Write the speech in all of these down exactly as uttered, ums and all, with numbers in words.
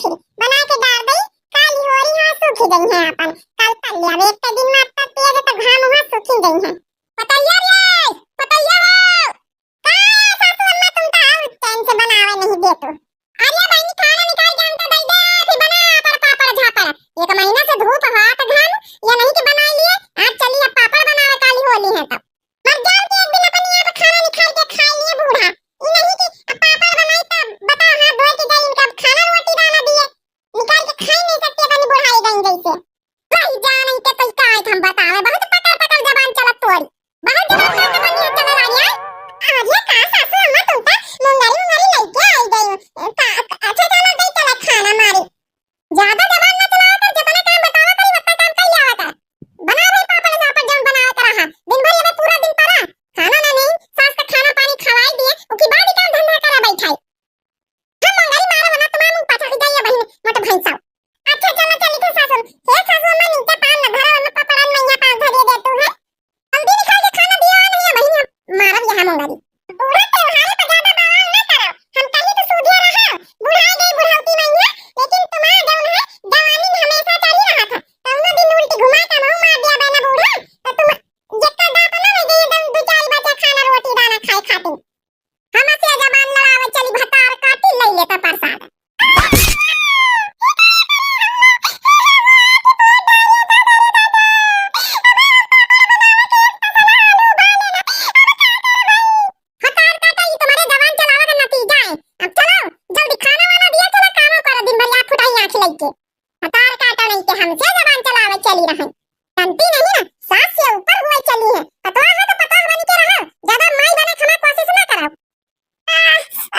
फिर बना के डार दई, काली होरी हाँ सूखी गई है अपन, काल तल लिया, एक के दिन में अत्ता तेज तो घाम हुआ सूखी गई है। पतैया रे, पतैया हो, का सासू अम्मा तुम तो आओ चैन से बनावे नहीं दे तो। अरे बहनी खाना निकाल के हमका दे दे, फिर बना पापड़ पापड़ झापड़। एक महीना से धूप हाथ घाम, ये नहीं कि बना लिए, आज चली अब पापड़ बनावे काली होली है तब। मर जाओ कि एक दिन अपनी आप खाना निकाल के खा लिए बूढ़ा। ई नहीं कि अब पापड़ बनाई तब बता हाथ धोए के जाई इनका अब खाना रोटी दाना दिए। निकाल के खाई नहीं सकते बनी बुढ़ाई गई जैसे। कही जा नहीं के तई का है हम बतावे, बहुत पकड़ पकड़ जबान चलत तोरी। बहुत जबान चलत बनी है चलत आ रही है। अरे का सासू अम्मा तुम तो मुंगरी मुंगरी लेके आई गई। का, अच्छा चलो दे चला खाना मारे। ज्यादा जबान ना चलावा कर, जितना काम बतावा करी उतना काम कर लिया कर। बना भाई पापड़ झापड़ जौन बनावे करा है। दिन भर ये पूरा दिन पड़ा। खाना ना नहीं, सास का खाना पानी खवाई दिए, उकी बाद ही काम धंधा करा बैठाई। हम मंगरी मारा बना तुम्हारे मुंह पाछा हो जाइए बहिन, मोटे भैंसा। अच्छा चलो चली थे सासू। हे सासू अम्मा नीचे पान न धरा, वरना पपड़न मैया पान धरिए दे तू है। जल्दी निकाल के खाना दियो नहीं है बहिन, हम मारब यहाँ मंगरी। बूढ़ा त्योहारे पर ज्यादा बवाल ना करो, हम कहीं तो सूझे रहा, बुढ़ा गई बुढ़ौती नहीं है, लेकिन तुम्हारा जौन है जवानी में हमेशा चली रहा था, कौनो दिन उल्टी घुमा के हमहू मार दिया बहना बूढ़ा, तो तुम जेकर दांत ना रह गई एकदम दो चार बचा खाना रोटी दाना खाए खातिर। हमसे जबान लड़ावे चली भतार काटी लई लेता प्रसाद। भतार काटा ई तुम्हारे जबान चलावे का नतीजा है। अब चलो जल्दी खाना वाना दिया, चलो कामो करो, दिन भर आँख फुटाई आँख लइके। भतार काटा नहीं के हमसे जबान चलावे चली रहन। जानती नहीं ना, सास से ऊपर हुए चली है। पतोह है तो पतोह बन के रहो, ज्यादा माई बने खाना कोशिश ना करो। आ,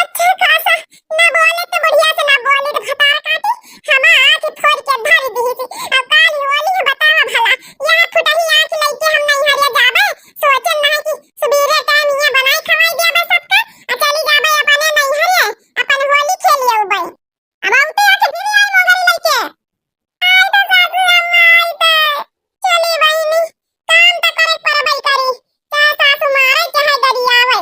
अच्छा खासा ना बोले तो बढ़िया से ना बोले तो भतार काटी, हम आँख फोड़ के धर दी थी। अब काल होली है बतावा भला, यहाँ फुटही आँख लइके हम नहीं हरिया जाबे, सोचन नहीं कि सुबेरे टाइम ये बनाई खवाई देबे सबका, आ चली जाबे अपने नहीं हरिया, अपन होली खेलिए उबे। अब आउते आके फिर आई मोगरी लइके। आई तो सासू अम्मा, आई तो। चली बहिनी, काम तो करे परबई करी। चाहे सासू मारे, चाहे गरियावे।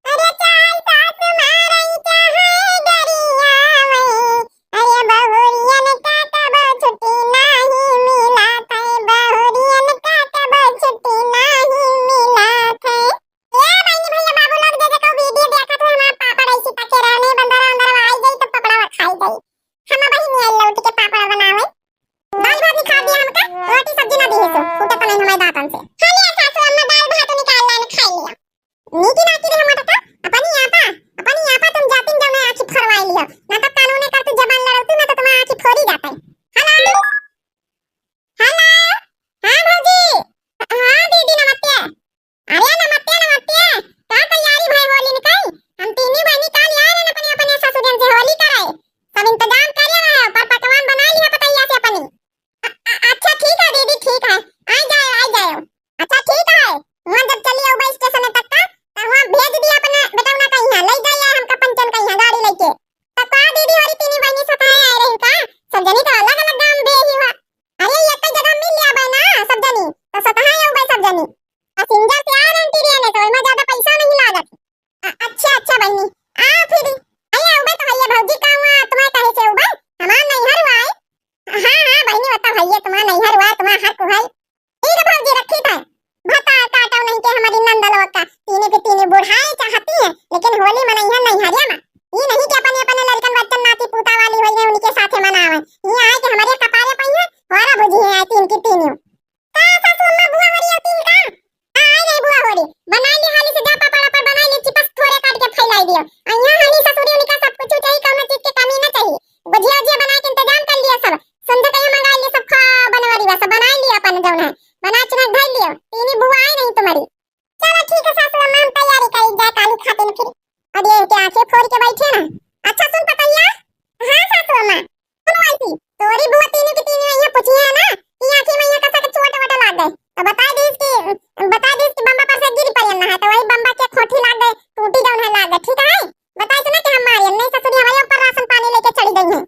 अरे चाहे सासू मारे, चाहे गरियावे। अरे बहुरियन का तब छुट्टी नाही मिलत है, बहुरियन का तब छुट्टी नाही मिलत है। ए बहिनी भैया बाबू लोग जे जे कहू वीडियो देखत हो, हमार पापड़ ऐसी पके रहने, बंदर अंदर आई जाई तो पपड़ा खाई जाई। हम बहिनी आई लौट के पापड़ बनावे। दाल भात नहीं खा दिया हमका, रोटी सब्जी ना दिए सो, फूटे तो नहीं हमारे दांतन से। हाँ ले सासू अम्मा दाल भात निकाल लान खाई लिया। नीकी नाकी रे मोटका, अपनी आपा, अपनी आपा तुम जातिन जमे आँखी फरवाई लियो, ना तो कानूने कर तू जबान लड़ौती, ना तो तुम्हारी आँखी फोड़ी जाता है। हेलो, हेलो, हाँ भौजी, हाँ दीदी नमस्ते। अरे नमस्ते, नमस्ते। का तैयारी भई होली निकाई? हम तीनी बहिनी काल आए रहन अपने, अपने ससुरन से होली करे। सब इंतजाम करे रहे, पर पकवान बनाई लिया पतैया से अपनी। अ-, अ-, अच्छा ठीक है दीदी, ठीक है। आई जाए, आई जाए। अच्छा ठीक है। वहाँ जब चली आऊबे स्टेशन तक का, तो वहाँ भेज दिया अपने बेटौना कहिया, ले जाइए हमका पंचन कहिया गाड़ी लेके। तो का दीदी होरी तीनी बहिनी सताए आए रही का? सब जनी तो अलग-अलग गाँव बे ही हुआ। अरे एक ही जगह मिल लिया बे ना सब जनी, तो सताए आऊबे सब जनी। पैसेंजर से आ रहे हैं ट्रेन से, ओइमा ज्यादा पैसा नहीं लागत। अ-, अच्छा, अच्छा बहिनी, आ फिर। अरे उबे तो भैया भौजी का हुआ, तुम्हारे कहे से उबे, हमार नैहर हुआ है। हाँ, हाँ बहिनी, वो तो भैया तुम्हार नैहर हुआ, तुम्हार हक हुआ है। ठीक है भौजी, रखी थे। भता काटो नहीं के हमारी नंदलवा का, तीनों के तीनों बुढ़ाए चाहती है, लेकिन होली मनैया नैहरिया में। ये नहीं कि अपने, अपने लड़कन बच्चन नाती पूता वाली हुई है, उनके साथे मनावे। ये आए कि हमारे कपारे पई है, हमारा बुझी है तीन की तीनों। का सासू अम्मा बुआ होरी आती है का? हाँ, आई गई बुआ होरी। बनाई ली हाली से जा पापड़ वापड़ बनाई ली, चिपस थोड़े काट के फैलाई दियो। आ यहाँ हाली ससुरी उनका सब कुछ चाहिए, कौनो चीज के कमी ना चाहिए। गुजिया उजिया बनाए के इंतजाम कर लिया सब। संझा कहिया मंगाई ली सब खा बनवारी बा, सब बनाई ली अपन जौन है। बना चुना धर लियो। तीनी बुआ आई नहीं तुम्हारी। चलो ठीक है सासू अम्मा, हम तैयारी करी जाए काली खातिर फिर। अब ये इनके आंखें फोड़ के बैठे ना। अच्छा सुन पतैया। हाँ सासू अम्मा। सुन वैसी, तोरी बुआ तीनों की तीनों यहाँ पूछी है ना कि आँखी में यहाँ कसा के चोट वोट लाग गए, तो बता दीस कि, बता दीस कि बम्बा पर से गिर पड़ियन ना है, तो वही बम्बा के खोटी लाग गए, टूटी जौन है लाग गए, ठीक है? बताई तो ना कि हम मारियन, नहीं ससुरी हमारे ऊपर राशन पानी लेके चली गई हैं।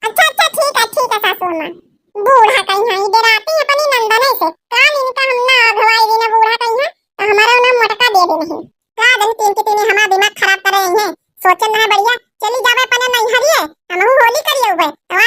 अच्छा, अच्छा, ठीक है, ठीक है सासू अम्मा। बूढ़ा कहीं है, डराती है अपनी नंदने से, कान इनका हम ना अघवाई देना बूढ़ा कहीं है, तो हमारा ना मोटका दे दे नहीं। का दिन तीन के तीन हमारा दिमाग खराब करे रही है। सोचन रहे बढ़िया, चली जावे अपने नैहरिए, हमहू होली करिए उबे। तो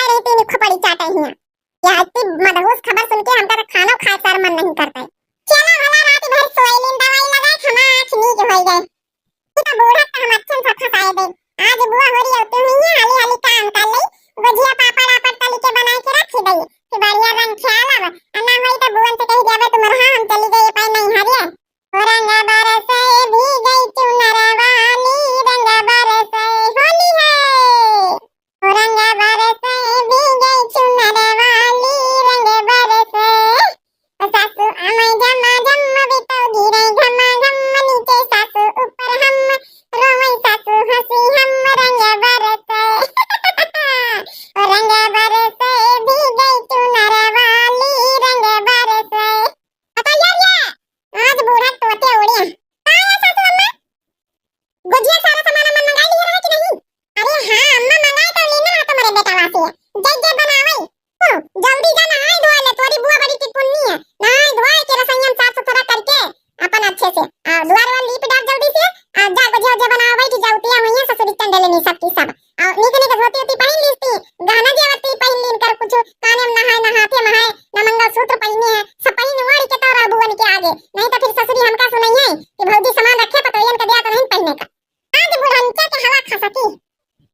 जइके बनावइ। हम्म, जल्दी जा, नहाए धोए ले, तोरी बुआ बड़ी टिपुन्नी है। नहाए धोए के रसोइया में साफ सुथरा करके अपन अच्छे से, आ, दुआर वार लीप डाल जल्दी से, आ, जा गोजिया गोजिया बनावे बैठ जा, उतिया हुइया ससुरी चंडेलनी सब की सब। आ, नीक नीक धोती उती पहिन लीस ती, गहना जेवर ती पहिन लीन कर, कुछ काने में नहाए नहाते महाए न मंगलसूत्र पहिने है, सब पहिन ओढ़ के तोरा बुअन के आगे, नहीं तो फिर ससुरी हमका सुनइहैं कि भौजी सामान रखे पतोहियन के दिया तो नहीं पहिने का। आज बुढ़नचा के हवा खा सकी।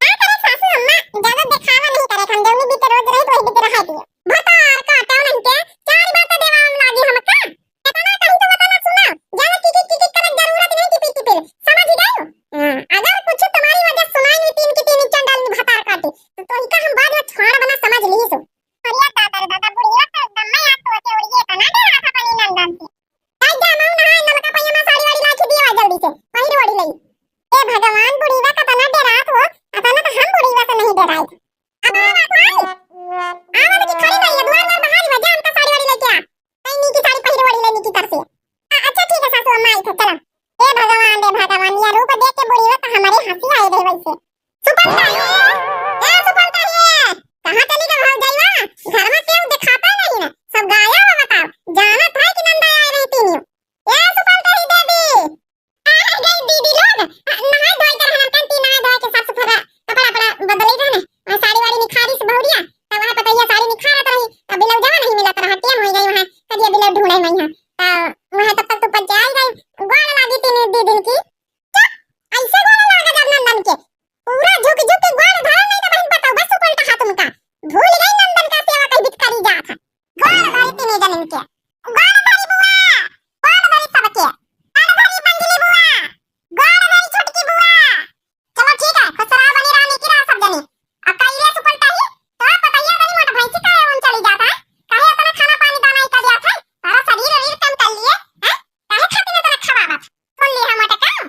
का करे सासू अम्मा, ज्यादा देखावा नहीं करे, हम जौनी बीते रोज रही तो वही बीते रहा दियो। भतार काटो नहीं के, चार बात देवा हम लागी हमका। इतना कहीं तो बता ना सुना, ज्यादा किकी किकी करे जरूरत नहीं टिपिर टिपिर, समझ गए? हाँ, अगर कुछ तुम्हारी वजह सुनाई नहीं तीन की तीन चंडाल नहीं भतार काटी, तो, तो इनका हम बाद में छोड़ बना समझ ली सो। अरे दादा रे दादा, बुढ़िया तो एकदम मैं आप तो के उड़िए तना डरा था पानी नंदन से। जाई जा, माऊ नहाए, नलका पइया में साड़ी वाड़ी लाके दिए आ जल्दी से, पहिर ओढ़ी लई। ए भगवान, बुढ़ीवा का तना डेरात हो, अतना तो हम बुढ़ीवा से नहीं डेराई। अब बाबा कौन? आवा तो की खड़ी रही है, दुआर में बाहर ही बजा, हमका साड़ी वाड़ी लेके आ। नहीं, नीकी साड़ी पहिर ओढ़ी ले, नीकी कर से। आ, अच्छा ठीक है सासू अम्मा, आई थे, चला। ए भगवान, रे भगवान, यह रूप देख के बुढ़ीवा तो हमारे हंसी आए रहे वैसे। सुपंता ये, ए सुपंता ये, कहाँ चली गई भौजइया? घर में केहू देखाता नहीं ना, सब गायब है बताओ। जानत है कि नंदा आए रहती नहीं। ए सुपंता ही देवी, आ गई दीदी लोग, आ, नहाए धोए के रहन कंती, नहाए धोए के साफ सुथरा कपड़ा अपना बदले रहने, और साड़ी वाड़ी निखारी से बहुरिया, तब वहाँ पतैया साड़ी निखारत रही, अब ब्लाउजवा नहीं मिलत रहा, टेम हो गई वहाँ, करिया ब्लाउज ढूंढे में यहाँ, तो वहाँ तब तक तू पंचायत गई, गोड़ लागी तीन दीदी की, चुप! ऐसे गोड़ लागा जब नंदन के। पूरा झुक झुक के गोड़ धरा नहीं तो बहन बताओ, बस उपलटा हाथ उनका। भूल गई नंदन का सेवा कई बित करी जात है। गोड़ धरी तीनी जनिन के। गोड़ धरी बुआ, गोड़ धरी सबके। गोड़ धरी मंझली बुआ, गोड़ धरी छोटकी बुआ। चलो ठीक है, खुश रहो, बनी रहो, निकी रहो सब जनी। अब कइले सुपलटा ही, तो पतैया बनी मोट भैंसी काहे उन चली जात है? काहे इतना खाना पानी दाना ही कर दिया था? सारा शरीर वरीर कम कर लिए, हैं? काहे खातिर इतना खवावत? सुन ली हम मोटे काम,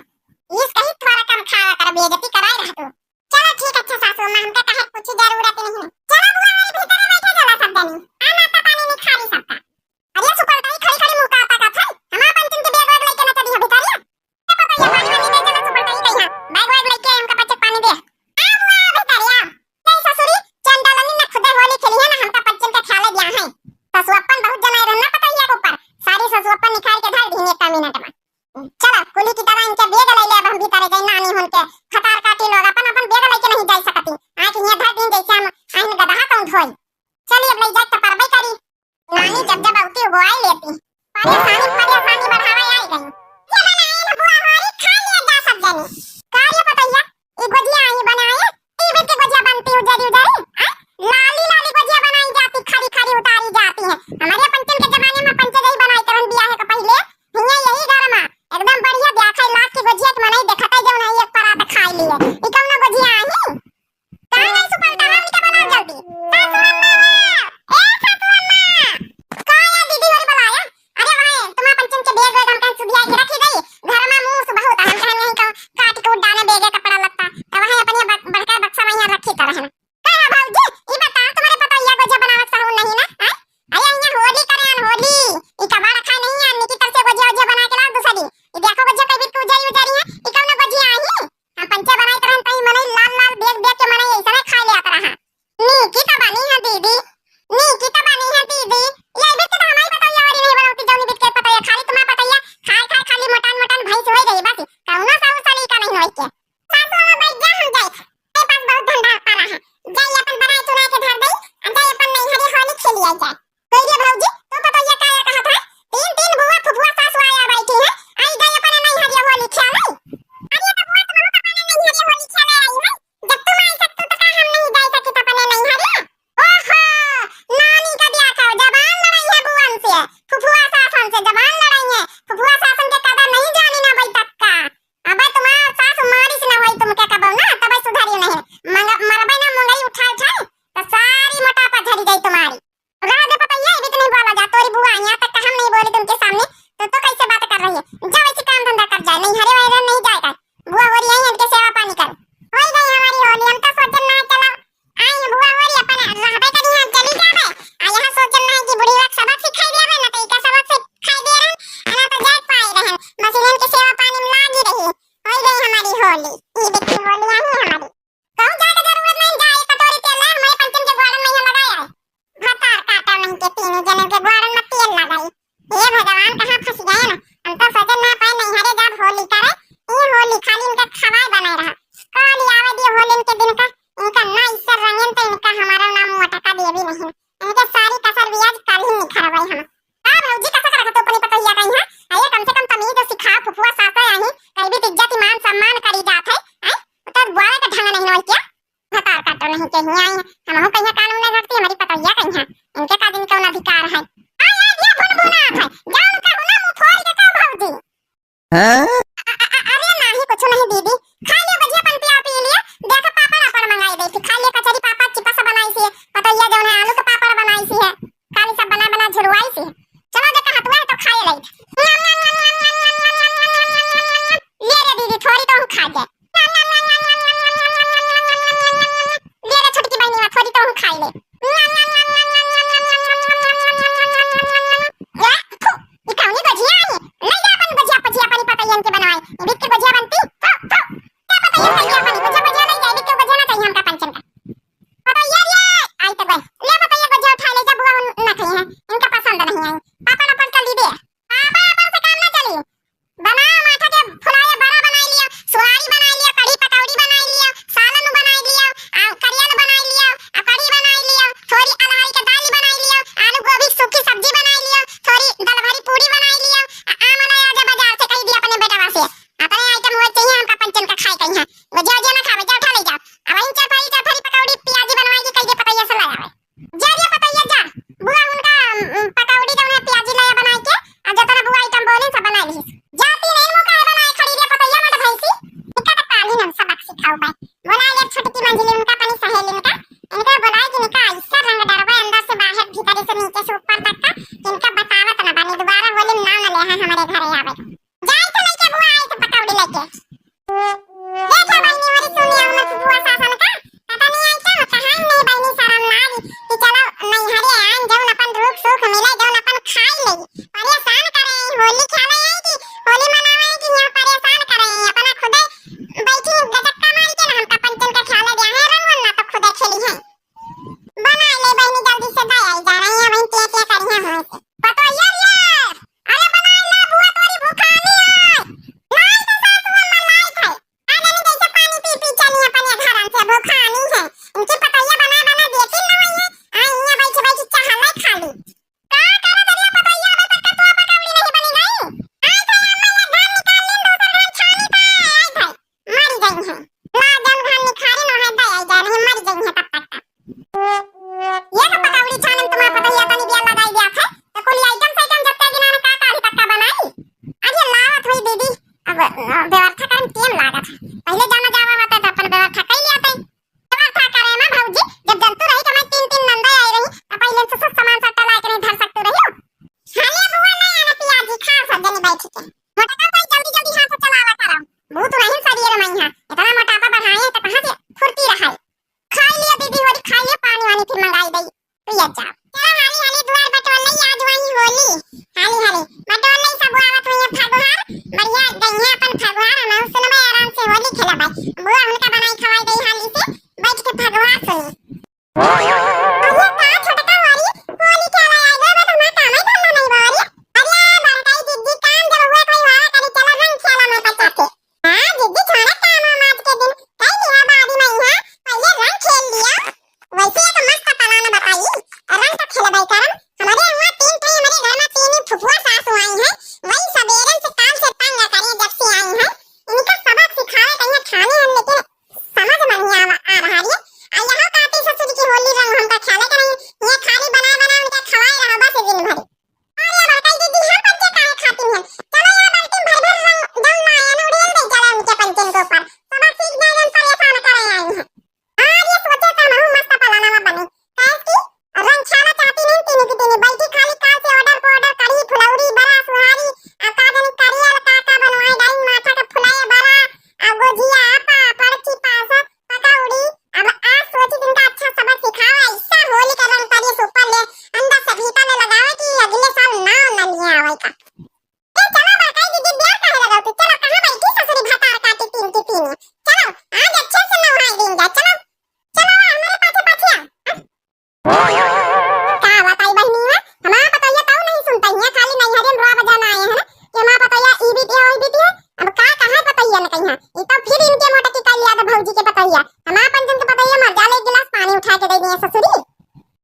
इस कहीं थोड़ा कम खावा कर, बेइज्जती कराए रह तू। चलो ठीक, अच्छा सासू अम्मा, हमका कहे कुछ जरूरत नहीं है। चलो बुआ, हमारे भीतर बैठे चला सब जनी। आ नाश्ता पानी नहीं खा ली सबका। अरे सुपलटा ही खड़ी खड़ी मुंह का ताकत है। हम अपन चिन के बैग वैग लेके ना चली हो भितरिया। ए पतैया, पानी वानी दे चला सुपलटा ही कहिया। बैग वैग लेके हमका पचक पानी दे। आ बुआ, भितरिया। नहीं ससुरी, चंडालनी ना खुदे होली खेली है ना हमका पच्चन के ख्याले दिया है। ससुअप्पन बहुत जनाए रहन ना पतैया के ऊपर। सारी ससुअप्पन निकाल के धर दीन एक मिनट में। चला, कुली की तरह इनके बैग ले ले, अब हम भीतर जाई, नानी होन के खतार काटी लोग, अपन, अपन बैग लेके नहीं जाई सकती। आके हियां धर दीन जैसे हम आइन गदहा कौन ढोई। चली, अब ले जाए तो परबे करी। नानी जब जब आवती उगवाई लेती। परेशानी, परेशानी बढ़ावे आई गई। चला नानी बुआ हमारी खा लिया जा सब जनी। का रे पतैया, ई गोजिया आई बनाए, ई बेटी गोजिया बनती उजरी उजरी, आ? लाली लाली गोजिया बनाई जाती, खरी खरी उतारी जाती है। हमारे पंचन के जमाने में पंचे यही बनाई करन बियाह के पहले, हियां यही घर में एकदम बढ़िया ब्याह खाई लात की गोजिया के मनई देखत है जौन है एक परात खाई लिए। ई कौन गोजिया आई? कहाँ गई सुपलटा? हमनी के बुलाओ जल्दी। सासू अम्मा! ए सासू अम्मा! का या दीदी होरी बुलाया? अरे वहीं तुम्हार पंचन के बैग वैग हम कहीं सुधिया के रखी गई। घर में मूस बहुत है, हम कहीं यहीं का काट के उड़ाने बैग कपड़ा लत्ता। तो वहीं खाई ले। ए, थू, ई कौनी गोझिया आई? ले जा अपन गोझिया, पोझिया अपनी पतैयन के बनवाई। ई बीत के गोझिया बनती? थू, थू। ले पतैया, पतैया अपनी, गोझिया, पोझिया ले जा, ई बीत के गोझिया ना चाहिए हमका पंचन का। पतैया रे, आई तो गई। ले पतैया, गोझिया उठा ले जा, बुआ उन ना खाई है। इनका पसंद नहीं आई। पापड़, पापड़ कर दी दे। पापड़, पापड़ से काम ना चली। बनाओ, माठा के फुलाए बड़ा बनाई लिया, सुहारी बनाई लिया, कढ़ी पकौड़ी बनाई लिया, सालन बनाई लिया, आ करियल बनाई लिया, आ कढ़ी बनाई लिया, थोड़ी अरहर के दाल बनाई लिया, आलू गोभी सूखी सब्जी बनाई लिया, थोड़ी दलभरी पूरी बनाई लिया, आ आम वाला आजा बाजार से कही दिया अपने बेटवा से, अपने आइटम हुए चाहिए हमका पंचन का खाए कहीं है, वो जो जो ना खावे, जा उठा ले जाओ, अब वहीं चरफरी चरफरी पकौड़ी प्याजी बनवाई के कही दे पतैया से ले आवे। जा रे पतैया जा, बुआ उनका, उम, पकौड़ी जौन है प्याजी ले बनाई के, आ जतना बुआ आइटम बोली सब बनाई ली। जाती नहीं मुँह काहे बनाए खड़ी रे पतैया मत भैंसी। इनका तो काली हम सबक सिखाऊ बे। बोला ले छोटकी मंझली उनका अपनी सहेलिन का, इनका बोलाई कि इनका ऐसा रंग डरबे अंदर से बाहर भीतर से नीचे से ऊपर तक का, इनका बतावत ना बनी दोबारा होली में नाम न ले है हमारे घरे आवे। जाई तो लइके बुआ आई तो पकौड़ी लइके। देखा बहिनी, ओरी सुनी अउर मत बुआ सासन का, पता नहीं आई का, कहाँ नहीं बहिनी शरम लागी कि चलो नैहरे आन, जौन अपन दुख सुख मिले, जौन अपन खाई ले। परेशान करे, होली खेले आई कि होली मनावे आई कि यहाँ परेशान करे, अपना खुदे बैठी गटक्का मारी के ना हमका पंचन का खेले दे, है रंग ना तो खुदे खेली है। बनाई ले बहिनी, जल्दी से दे आई जा रही है, वहीं के के करिया हुए से। पतोहिया रे, अरे बनाई ले, बुआ तोरी भुखानी है। लाई तो सासु अम्मा, लाई खाई। आ जानी जैसे पानी पी पी चली अपने घरन से, भुखानी है। इनकी पतोहिया बना बना देती ना वही है। आ इहाँ बैठ बैठ चाह ले खाली। का करत हरिया पतोहिया, अबे तक का तोर पकौड़ी नहीं बनी गई? आई खाई अम्मा, ये धान निकाल लीन, दूसर धान छानी पाए, आई खाई। मरी गई हैं। ला जौन धान निखारी नो है, दे आई जा रही, मरी गई हैं तब तक का। ये तो पकौड़ी छानन तुम्हार पतोहिया तनी बिया लगाई दिया थे, तो कुल आइटम साइटम जत्ते गिना ने का काढ़ी तक का बनाई। अरे लावत हुई दीदी, अब, अ, व्यवस्था करन टेम लागत है। पहले जाना जावा होता तो अपन व्यवस्था कर लिया थे। व्यवस्था करे ना भौजी, जब जनतू रही तो मैं तीन तीन नंदा आई रही, तो पहले से सब सामान सट्टा ला के नहीं धर सकते रही हो। हले बुआ ले आना पियाजी, खा सब जनी बैठ के। मोटका कोई जल्दी जल्दी हाथ चलावा करो। भूत रही शरीर में यहाँ, इतना मोटापा बढ़ाए तो कहाँ से फुर्ती रहे? खाई लिया दीदी, होरी खाई लिया, पानी वानी फिर मंगाई दई, पिया जा। चलो हाली हाली दुआर बटोर लई, आज वही होली। हाली हाली बटोर लई, सब आवत हुई है फगुहार, बढ़िया गइया अपन फगुहार, हम सुनबे आराम से होली खेलबे। बुआ उनका बनाई खवाई दई हाली से, बैठ के फगुहार सुनी। अरे का छोटका वारी, होली खेले आई गए, बस हमार कामे धंधा नहीं बा वारी। अरे बड़काई जिज्जी, काम जब हुए कोई वारा करी, चलो रंग खेला मैं पचास के। हाँ जिज्जी, छोड़ा काम वाम आज के दिन, कई लिया बादी में यहाँ, पहले रंग खेल लिया। वैसे एक मस्त plan बताई, रंग तो खेलबे करम। हमारे यहाँ तीन ठे, हमारे घर में तीन ही फुफुआ सासू आई हैं, वही सबेरन से काम से तंग करे जब से आई हैं। इनका सबक सिखावे कहीं ठाने हैं, लेकिन समझ में नहीं आवा, आ रहा रे। आ यहाँ काटी ससुर की होली रंग हमका खेले के नहीं, ये खाली बना बना उनका खवाए रहो बस दिन भर। अरे बड़काई दीदी, हम पंचे काहे खाती हैं? चलो यहाँ बाल्टी भर भर रंग जौन लाए हैं, उड़ेल दे चला उनके पंचन के ऊपर। सबक सीख जाए, जौन परेशान करे आई हैं। अरे सोचे तो हमहू मस्त पलानवा बने। काहे कि रंग छाला चाहती नहीं, तीनों की तीनों बैठी खाली काल से order पे order, कढ़ी, फुलौरी, बड़ा, सुहारी, आ का जानी करियल का का बनवाए, डाइन माथा के फुलाए बड़ा, आ गोजिया, पापड़, चिपासा, पकौड़ी। अब आज सोची जिनका अच्छा सबक सिखाओ, ऐसा होली का रंग करिए से ऊपर ले, अंदर से भीतर ले लगावे कि अगले साल नाव न लिए आवे का। ए, चलो बड़काई दीदी, देर काहे लगावती? चलो, कहाँ बैठी ससुरी भतार काटी तीन की तीन। चलो, आज अच्छे से नहाई दिन जा। चलो, चलो, हमारे पाछे पाछे आ। का बताई बहिनी, हमार पतोहिया तऊ नहीं सुनता, यहाँ खाली नैहरे में रोआ बजाना आए हैं ना, कि हमार पतोहिया ई बीती है, ओई बीती है। अब का कहाँ पतोहिया न कहीं, ई तो फिर इनके मोटा की काली याद भौजी के पतोहिया। हमार पंचन के पतोहिया मर जाले, एक गिलास पानी उठा के दे दिए ससुरी।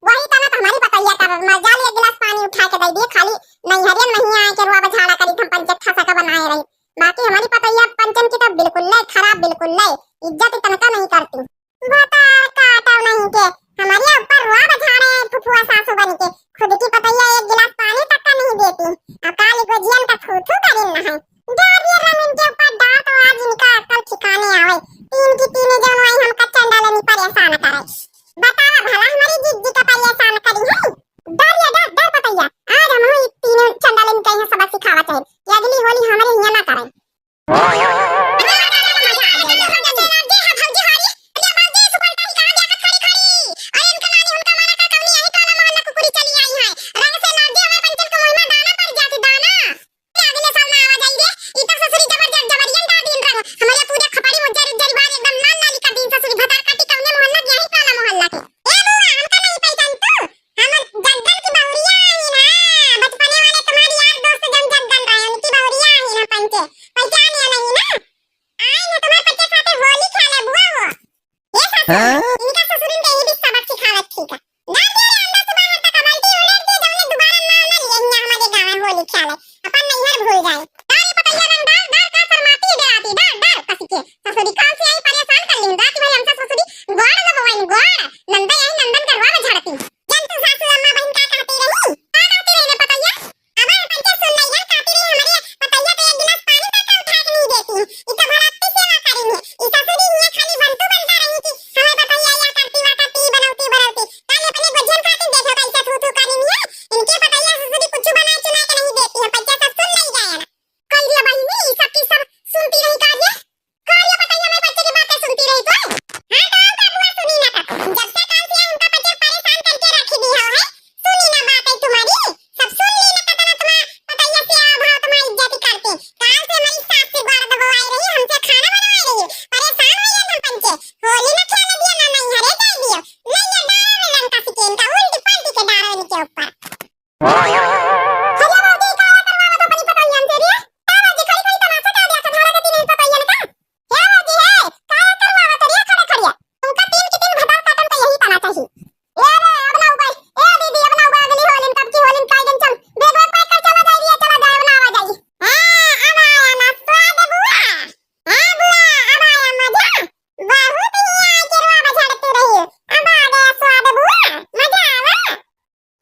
वही तना तो हमारी पतैया कर मर जाली, एक गिलास पानी उठा के दे दिए, खाली नैहरियन में ही आए के रुआ बझाड़ा करी, हम पंचे ठसा का बनाए रही। बाकी हमारी पतैया पंचन की तो बिल्कुल ले खराब, बिल्कुल ले इज्जत तनका नहीं करती। भतार काटो नहीं के, हमारे ऊपर रुआ बझाड़े फुफुआ सासू बन के, खुद की पतैया एक गिलास पानी तक का नहीं देती। और काली गोजियन का थू थू करिन न है। डालिए रंग इनके ऊपर डाल तो आज इनका अक्ल ठिकाने आवे। तीन की तीन जौन आई हमका चंडालनी परेशान करे। बतावा भला हमारी जिज्जी का परेशान करी है। डर या डर, डर पतैया। आज हम ही तीनों चंडालन कहीं सबक सिखावा चाहे कि अगली होली हमारे हियां ना करे।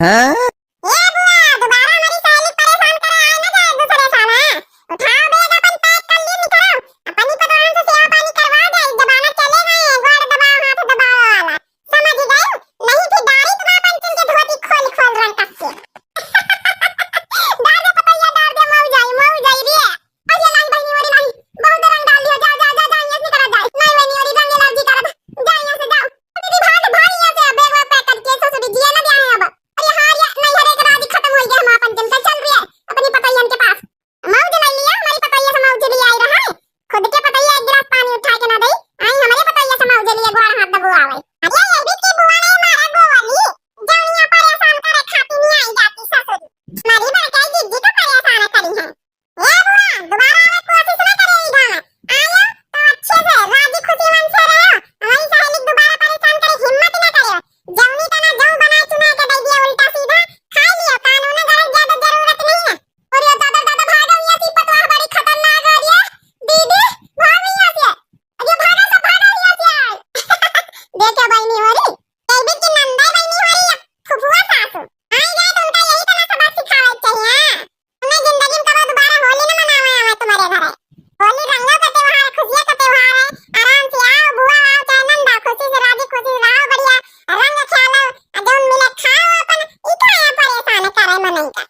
हैं? ए बुआ, दोबारा हमारी सहेली परेशान करे आए ना जाए दूसरे साल, हाँ? उठाओ बैग अपन, पैक कर लिए, निकलो। अपनी पतोहन से सेवा पानी करवा दे, जमाना चले गए हैं, गोड़ दबाओ, हाथ दबाओ वाला। समझ गए? नहीं थी डारी तुम्हारा पंचन के धोती खोल खोल रंग कस के। डार दे पतैया, डार दे, मऊ जाई, मऊ जाई रे। अरे लाई बहनी, ओरे लाई, बहुत रंग डाल दियो, जाओ, जाओ, जाओ, जाओ, यहाँ से निकल जाए। नहीं बहनी, ओरे रंग एलर्जी करत, जाओ यहाँ से, जाओ। दीदी भाग, भाग यहाँ से, बैग वैग पैक करके ससुरी जिया ना जाए अब। अरे हाँ, ये नहीं हरे एक राजी खत्म हो गया, हम अपन जन चल रही है अपनी पतैयन के पास। मौज ले लिया, हमारी पतैया से मौज ले आई रहा है। खुद के पतैया एक गिलास पानी उठा के ना दे, आई हमारे पतैया से मौज लिए गोड़ हाथ दबो आवे। अरे ये भी की बुआ ने मारा गोली, जौनिया परेशान करे खाती नहीं आई जाती ससुरी। हमारी बड़काई जिज्जी तो परेशान करी है। ए बुआ, दोबारा आवे कोशिश ना करे ई गाँव में। आयो तो अच्छे से राजी खुशी मन से रहो। हमारी सहेली दोबारा परेशान करे हिम्मत ना करे। जौनी तना जौ बनाए चुनाए के दे दिया उल्टा सीधा, खा लियो, कानून करे ज्यादा जरूरत नहीं है। अरे दादा, दादा, भागो यहाँ से, पतवाह बड़ी खतरनाक आ रही है। दीदी, भागो यहाँ से। अरे भागो सब, भागो यहाँ से। देखो बहनी हो रही, कहबी की नंदा बहनी हो रही है, फुफुआ सासू। आई जाए तो उनका यही तना सबक सिखावे चाहिए। हमें जिंदगी में कबो दोबारा होली न मनावे आवे तुम्हारे घरे। होली रंगों का त्योहार, खुशियों का त्योहार है। आराम से आओ बुआ, आओ चाहे नंदा, खुशी से राजी खुशी रहो, बढ़िया रंग खेलो, आ जौन मिले खाओ अपन। ई काहे परेशान करे मनई का?